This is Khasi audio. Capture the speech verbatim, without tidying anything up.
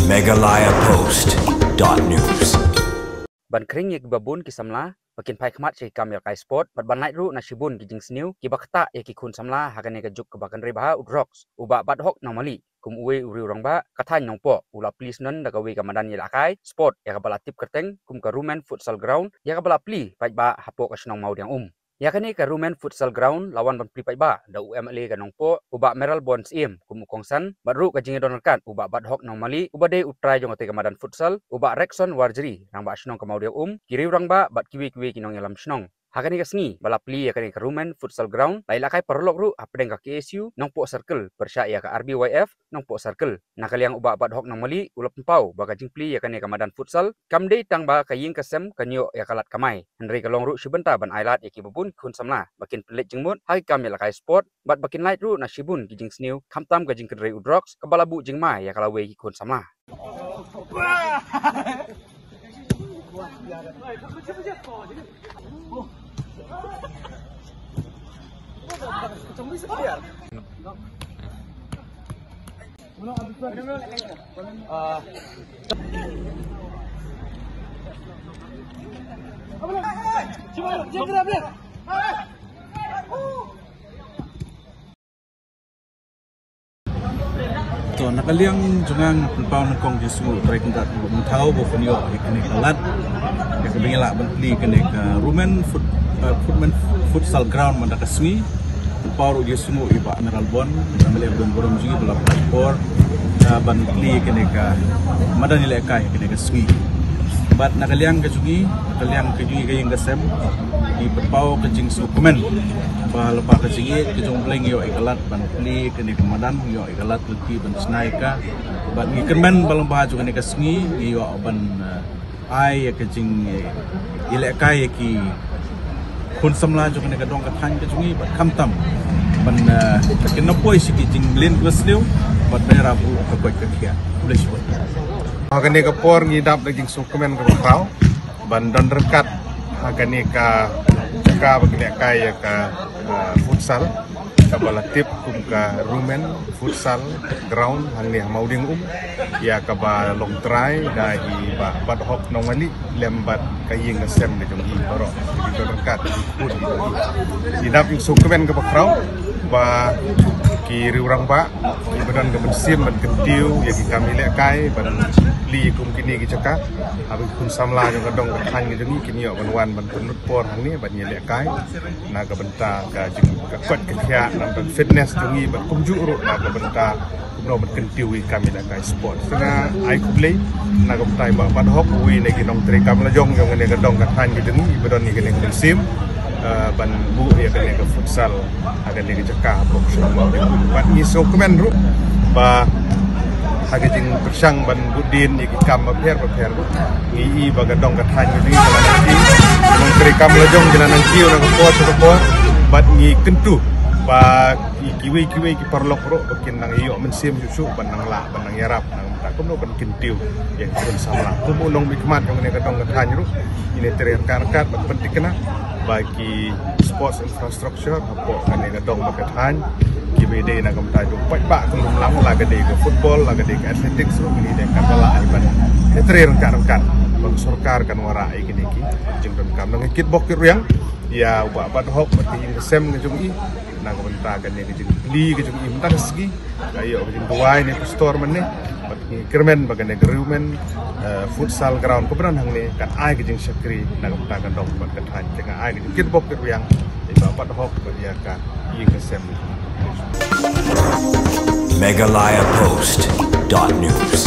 Meghalaya Post dot news. Ban khring ïa kiba bun ki samla ba kin phai khmat sha ki kam ïalehkai sport bad ban lait ruh na shibun ki jingsniew kiba ktah ïa ki khun samla ha kane ka juk kaba kynrei bha u drugs, u Bah Badhok Nongmali, kum uwei u riew rangbah ka thaiñ Nongpoh, u la plie shnong da kawei ka madan ïalehkai sport ïa kaba la tip kyrteng kum ka Rumen Futsal Ground, ïa kaba la plie paidbah hapoh ka shnong Mawdiangum. Ïa kane ka Rumen Futsal Ground la wan ban plie paidbah da u M L A ka Nongpoh, u Bah Mayralborn Syiem, kum u kongsan, bad ruh ka jingïadon ryngkat u Bah Badhok Nongmali, uba dei u trai jong kata ka madan futsal, u Bah Rexon Warjri, rangbah shnong ka Mawdiangum, ki riew rangbah bad kiwei kiwei ki nongïalam shnong. Ha kane ka sngi ba la plie ïa kane ka Rumen Futsal Ground, la ïalehkai paralok ruh hapdeng ka K S U Nongpoh Circle pyrshah ïa ka R B Y F Nongpoh Circle. Na ka liang u Bah Badhok Nongmali u la pynpaw ba ka jingplie ïa kane ka madan futsal kam dei tang ba ka ïing ka sem kan ïoh ïa ka lad kamai, hynrei ka long ruh shi bynta ban ai lad ïa kiba bun ki khun samla ba kin pynleit jingmut ha ki kam ïalehkai sport bad ba kin lait ruh na shibun ki jingsniew, khamtam ka jingkynrei u drugs kaba la buh jingma ïa ka lawei ki khun samla. To, na ka liang jong nga, nga pynpaw nyngkong jingsngewnguh trai kyndat ruh mynta ba pynïoh ïa kane ka lad, ïa kaba ngi lah ban plie kane ka Rumen Fut-, eh, Footmen Futsal Ground mynta ka sngi. Pynpaw ruh jingsngewnguh ïa Bah Mayralborn, M L A ba don burom jong ngi ba la pynpaw por, eh, ban plie kane ka madan ïalehkai kane ka sngi. Bad na ka liang ka jong ngi, na ka liang ka jong ngi ka ïing ka sem, ngi pynpaw ka jingsngewkmen ba lyngba ka jingïeit ka jong U Blei ngi ïoh ïa ka lad ban plie kane ka madan, ngi ïoh ïa ka lad lynti ban shna ïa ka. Bad ngi kyrmen ba lyngba jong kane ka sngi ngi ïoh ban, eh, ai ïa ka jing, eh, ïalehkai ïa ki khun samla jong kane ka dong ka thaiñ ka jong ngi bad khamtam ban, eh, kin nopoi sha ki jingmlien kiba sniew bad ban ïarap ruh ka koit ka khiah. Khublei shibun. Ha kane ka por ngi dap da ka jingsngewkmen kaba khraw ban don ryngkat ha kane ka jaka ba ki lehkai ïa ka, eh, futsal, kaba la tip kum ka Rumen Futsal Ground hangne ha Mawdiangum, ïa kaba long trai da i Bah Badhok Nongmali lem bad ka ïing ka sem ka jong i baroh. Ki don ryngkat ki khun ki jong i. Ngi dap jingsngewkmen kaba khraw ba ki riew rangbah kiba don ka mynsiem ban kyntiew ïa ki kam ïalehkai ban plie kum kine ki jaka, haba ki khun samla jong ka dong ka thaiñ ka jong i kin ïoh ban wan ban pynlut por hangne ban ïalehkai na ka bynta ka jing, ka koit ka khiah, na ka bynta fitness jong i bad kumjuh ruh na ka bynta kumno ban kyntiew ïa ki kam ïalehkai sport. Te nga ai khublei na ka bynta i Bah Badhok, uwei na ki nongtrei kam la jong jong kane ka dong ka thaiñ ka jong i, ba don ïa kane ka mynsiem, eh, ban buh ïa kane ka futsal ha kane ka jaka hapoh ka shnong Mawdiangum. Bad ngi sngewkmen ruh ba ha ka jingpyrshang ban bud dien ïa ki kam bapher bapher ruh, ngi i ba ka dong ka thaiñ ka jong i ka la nang kiew, ki nongtrei kam la jong ki la nang kiew na ka por sha ka por. Bad ngi kyntu ba ki, kiwei kiwei ki paralok ruh ba kin nang ïoh mynsiem shuh shuh ban nang lah ban nang ïarap na ka bynta kumno ban kyntiew ïa ki khun samla. Kum u nongmihkhmat jong kane ka dong ka thaiñ ruh, ngin ïatrei ryngkat ryngkat ban pynthikna ba ki sports infrastructure hapoh kane ka dong bad ka thaiñ kiba dei na ka bynta jong paidbah ka lum lang, la ka dei ka football, la ka dei ka athletics ruh, ngin ïatrei ryngkat ryngkat ba ka sorkar kan wanrah ïa kine ki jingdonkam. Ngi kitbok kitrwiang ïa u Bah Badhok bad ka ïing ka sem ka jong i na ka bynta kane ka jingplie ka jong i mynta ka sngi. Ka ïoh ka jingduwai na i pastor mynne, bad ngi kyrmen ba kane ka Rumen, eh, Futsal Ground kaba don hangne kan ai ka jingshakri na ka bynta ka dong bad ka thaiñ. Te nga ai ka jingkitbok kitrwiang ïa i Bah Badhok bad ïa ka ïing ka sem. Meghalaya Post dot news.